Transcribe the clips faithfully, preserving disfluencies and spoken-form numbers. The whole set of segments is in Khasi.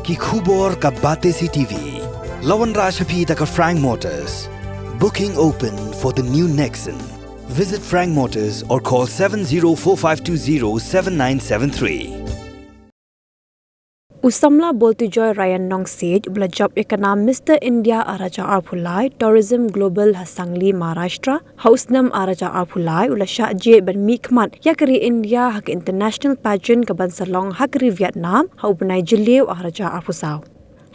Ki khubor ka Batesi T V. La wanrah sha phi da ka Frank Motors. Booking open for the new Nexon. Visit Frank Motors or call seven zero four five two zero seven nine seven three. U samla Boltijoy Ryan Nongsiej, uba la jop ïa ka nam Mister India ar hajar arphew lai Tourism Global ha Sangli, Maharashtra, ha u snem ar hajar arphew lai, u la shah jied ban mihkhmat ïa ka ri India ha ka International Pageant kaban sa long ha ka ri Vietnam ha u bnai Jylliew ar hajar arphew saw.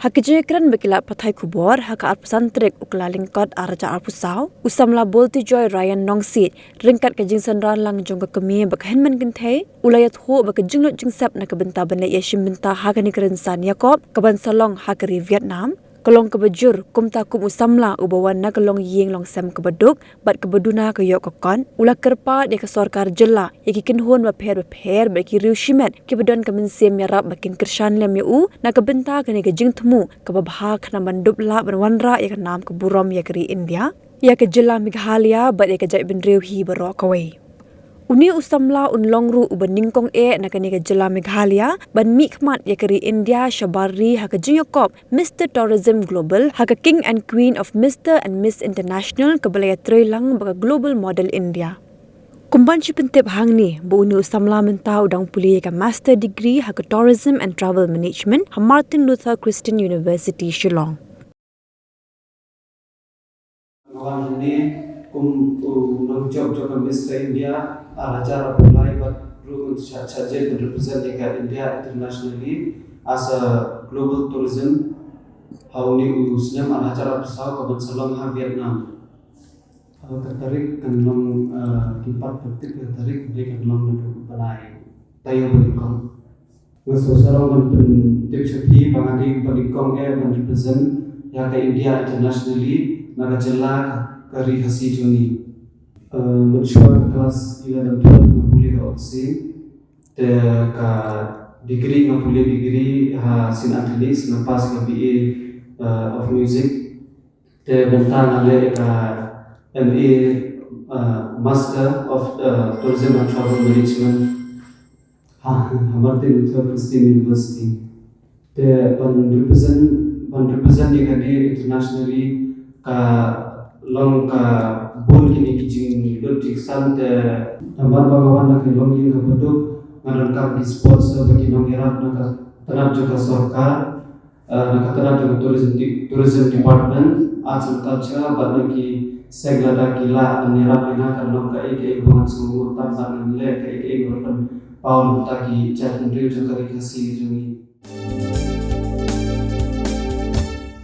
Ha ka jingïakren bad ki lad pathai khubor ha ka arphew san tarik u Kyllalyngkot ar hajar arphew saw, u samla Boltijoy Ryan Nongsiej, ryngkat ka jingsynran lang jong ka kmie bad ka hynmen kynthei, u la ïathuh ba ka jinglut jingsep na ka bynta ban leit ïashim bynta ha kane ka rynsan ïakop kaban sa long ha ka ri Vietnam ka long kaba jur, kumta kum u samla uba wan na ka longïing longsem kaba duk bad kaba duna ka ïoh ka kot, u la kyrpad ïa ka sorkar jylla, ïa ki kynhun bapher bapher bad ki riew shimet kiba don ka mynsiem ïarap ba kin kyrshan lem ïa u na ka bynta kane ka jingthmu kaba bha khnang ban dup lah ban wanrah ïa ka nam ka burom ïa ka ri India, ïa ka jylla Meghalaya bad ïa ka jaitbynriew hi baroh kawei. Une u samla un long ruh uba nyngkong eh na kane ka jylla Meghalaya ban mihkhmat ïa ka ri India shabar ri ha ka jingïakop Mister Tourism Global ha ka King and Queen of Mister and Miss International kaba la ïatrei lang ba ka Global Model India. Kumban shu pyntip hangne ba une u samla mynta u dang pule ïa ka Master Degree ha ka Tourism and Travel Management ha Martin Luther Christian University, Shillong. Nga wan hangne kum u nongjop jong ka Mister India ar hajar arphew lai bad ruh ngan shah, shah jied ban represent ïa ka India internationally as a global tourism ha une u snem ar hajar arphew saw kaban sa long ha Vietnam. Ha ka tarik kan long, eh, ki pat ka tarik, tarik kan long naduh u bnai Taïew banyngkong. Nga sngewsarong ban pyntip sha phi ba nga dei uba nyngkong eh ban represent ïa ka India internationally na ka jylla ka ri Khasi jong ngi. Eh, mynshuwa ka class eleven twelve nga pule ha Oxy. Te ka degree nga pule degree ha Saint Anthony's, nga pass ka B A, eh, of Music. Te mynta nga leh ka M A, eh, Master of, eh, Tourism and Travel Management ha, ha Martin Luther Christian University. Te ban represent, ban represent ïa kane internationally ka long ka bun kine ki jinglut jingsan. Te namar ba nga wan na ka longïing kaba duk, nga donkam ki sponsor bad ki nongïarap na ka tnat jong ka sorkar, eh, na ka tnat jong ka tourism de-, tourism department, arts and culture bad na ki seng lada ki lah ban ïarap ïa nga kan long kaei kaei ba ngan sngewmut tam bad ngan leh kaei kaei ba pynpaw na bynta ki jaitbynriew jong ka ri Khasi jong ngi.